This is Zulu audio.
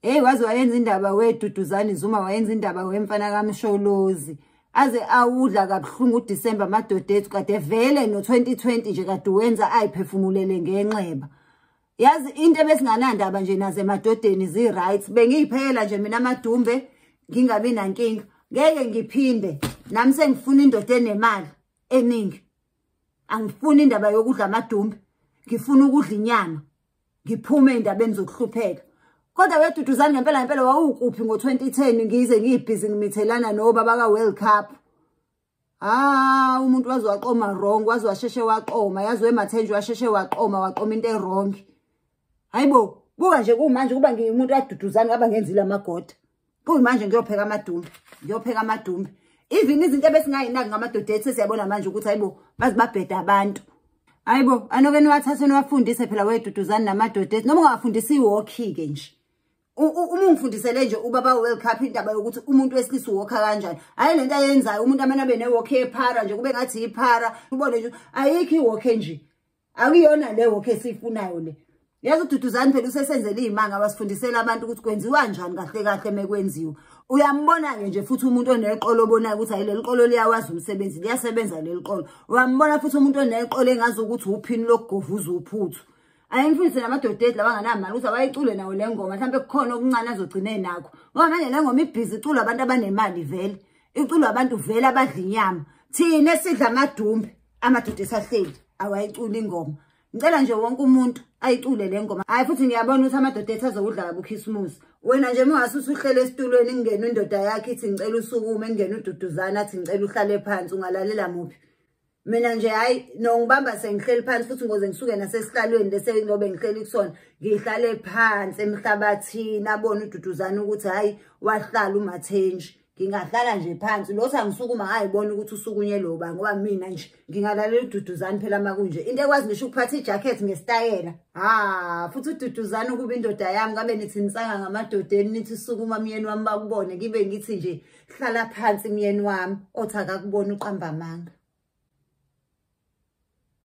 Hey, waze wayenza indaba weDuduzane Zuma, wayenza indaba wemfana kaMsholozi. Aze awudla kabuhlungu uDisemba madoda ethu, kade vele no-2020 nje kade wenza ayiphefumulele ngenxeba. Yazi into ebesinganandaba nje naze emadodeni zi-right. Bengiyiphekela nje mina amadumbe ngingabi nankinga. Ngeke ngiphinde nami sengifuna indoda enemali eningi. Angifuni indaba yokudla amadumbe, ngifuna ukudla inyama, ngiphume endabeni zokuhlupheka. Kodwa weDuduzane ngempela ngempela wawukuphi ngo-2010 ngize ngiyibhizi ngimithelana nobaba ka-World Cup? Ah, umuntu waze waqoma wrong, waze washeshe waqoma, yazi weMathenji washeshe waqoma, waqoma into e-wrong. Hayibo, buka nje kumanje kuba ngiwumuntu kaDuduzane ngaba ngenzile amagoda. Kuyimanje ngiyopheka amadumbe, ngiyopheka amadumbe. Even izinto ebesingayinaki ngamadoda ethu siyabona manje ukuthi hayibo baze babheda abantu. Hayibo, anoke niwathathe niwafundise phela weDuduzane namadoda ethu. Noma ungawafundisi i-walk-ke nje. Uma ungifundisele nje ubaba World Cup indaba yokuthi umuntu wesilisa uwalka kanjani. Hayi lento ayenzayo umuntu amane abe ne-walk ephara nje kube ngathi iphara. Ubone nje ayikho i-walk nje. Akuyona le walk esiyifunayo le. Yazi uDuduzane phela usesenzele izimanga, wasifundisela abantu ukuthi kwenziwa kanjani kahle kahle mekwenziwa. Uyambona-ke nje futhi umuntu oneqolo obonayo ukuthi hayi leli qolo liyawazi umsebenzi, liyasebenza leli qolo. Uyambona futhi umuntu oneqolo engazi ukuthi uphini lokugovuza uphuthu. Ayimfundise namadoda ethu lawa anganamali ukuthi abayicule nawo le ngoma, mhlawumbe kukhona okuncane azogcina enakho. Ngoba manje le ngoma ibhizi iculwa abantu abanemali vele. Iculwa abantu vele abadla inyama. Thina esidla amadumbe, amadoda esahleli awayiculi ingoma. Ngicela nje wonke umuntu ayicule le ngoma. Hayi futhi ngiyabona ukuthi amadoda ethu azokudla kabi uKhisimusi. Wena nje uma ungase usuhlele esitulweni kungena indoda yakhe ithi ngicela usukume, kungena uDuduzane athi ngicela uhlale phansi, ungalalela muphi? Mina nje hayi nongibamba sengihleli phansi futhi ngoze ngisuke nasesihlalweni lese ngobe ngihleli kusona, ngihlale phansi emhlabathini abone uDuduzane ukuthi hayi wahlala uMathenji. Ngingahlala nje phansi lothi angisukuma ngayibona ukuthi usukunye lo ba, ngoba mina nje ngingalalela uDuduzane phela makunje. Into ekwazi ngisho ukuphatha ijacket ngesitayela. Ha, futhi uDuduzane ukuba indoda yami ngabe nithi nisanga ngamadodeni nithi sukuma myeni wami bakubone, ngibe ngithi nje hlala phansi myeni wami othi akakubona uqamba amanga.